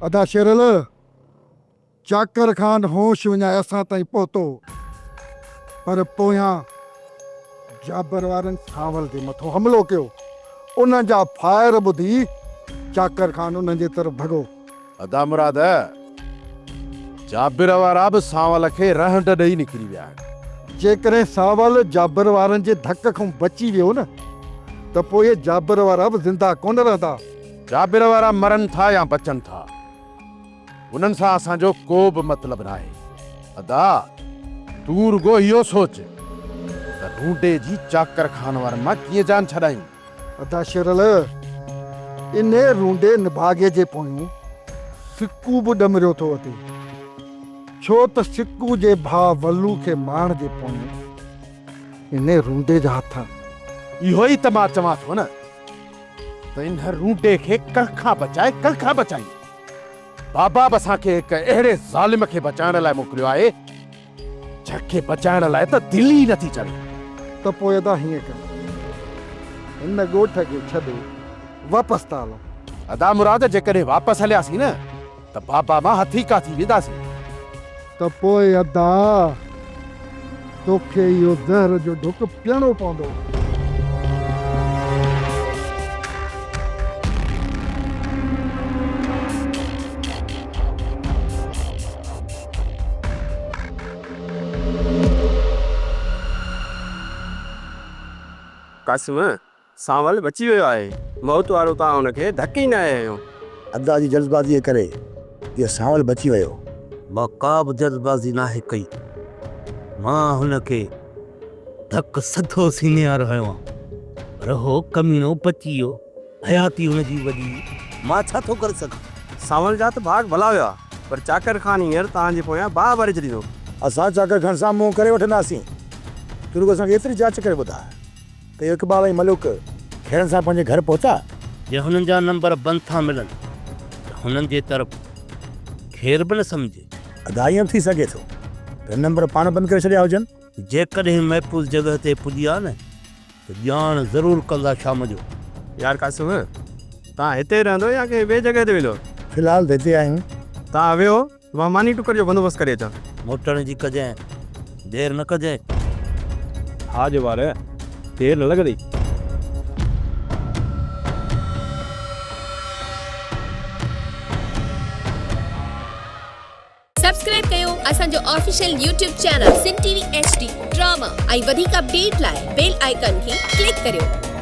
ادا شيرل، چاڪر خان هوش وڃائي اسان تائين پهتو، پر پويان جابر وارن سانول جي مٿو حملو ڪيو. انهن جا فائر ٻڌي چاڪر خان انهن جي طرف ڀڳو. ادا مراد، جابر وارا به سانول کي رهنڊ ڏئي نڪري ويا آهن. جيڪڏهن سانول جابر وارن جي ڌڪ کان بچي ويو نه ته پوء جابر وارا به زنده ڪونه رهندا. جابر وارا مرن ٿا يا بچن ٿا، انهن سان اسان جو ڪو به مطلب ناهي. ادا، تون رڳو اهو سوچ ته رونڊي جي چاڪر خان وارن مان ڪيئن جان ڇڏايون. ادا شيرل، انهي رونڊي نڀاڳي جي پويون سڪو به ڏمريو ٿو اٿي. ڇو ته سڪو جي ڀاء ولو کي مارڻ جي پويون انهي رونڊي جا هٿ آهن. اهو ئي ته مان چوان ٿو نه ته انهي رونڊي کي ڪنهن کان بچائي ڪنهن کان بچايون. بابا به اسان کي هڪ اهڙي ظالم کي بچائڻ لاء موڪليو آهي، جنهن کي بچائڻ لاء ته دل ئي نٿي چوي. ته پوء ادا هيئن ڪر، هن ڳوٺ کي ڇڏي واپس ٿا هلون. ادا مراد جيڪڏهن واپس هلياسين نه ته بابا مان هٿيڪا ٿي وينداسين. ته پوء ادا توکي اهو زهر جو ڍڪ پيئڻو پوندو. قاسم، سانول بچي ويو آهي. موت وارو تان هن کي ڌڪ ئي ناهي هنيو. ادا جي جلدبازيء ڪري اهو سانول بچي ويو. مان ڪا به جلدبازي ناهي ڪئي. مان هن کي ڌڪ سڌو سيني وارو هنيو آ. پر هو ڪميڻو بچي ويو. حياتي هن جي وڏي. مان ڇا ٿو ڪري سگهان؟ سانول جا ته ڀاڳ ڀلا ويا. پر چاڪر خان هينئر توهان جي پويان باهه ڀري ڇڏيندو. اسان چاڪر خان سان منهن ڪري وٺنداسين. تون رڳو اسان کي ايتري جاچ ڪري ٻڌاء ته اهو اقبال ۽ ملوڪ خيرن سان پنهنجي گهر پهتا؟ جي هنن جا نمبر بند ٿا ملن ته هنن جي طرف خير به نه سمجهي. ادا ائين به ٿي سگهي ٿو ته نمبر پاڻ بند ڪري ڇڏيا هجن. جيڪڏهن محفوظ جڳهه تي پڄي آ نه ته ڄاڻ ضرور ڪندا شام جو. يار قاسم توهان هتي رهندو يا ڪنهن ٻئي جڳهه تي ويندو؟ في الحال ته هتي آهيون. توهان ويهو ته مان ماني ٽڪر جو بندوبست ڪري اچان. موٽڻ جي ڪجانء، دير نه ڪجانء. ها جوار، دير نه لڳندي. سبسڪرائب ڪيو اسان جو official YouTube channel Sindh T V H D drama ۽ وڌيڪ اپڊيٽ لاء بيل آئيڪان کي ڪلڪ ڪريو.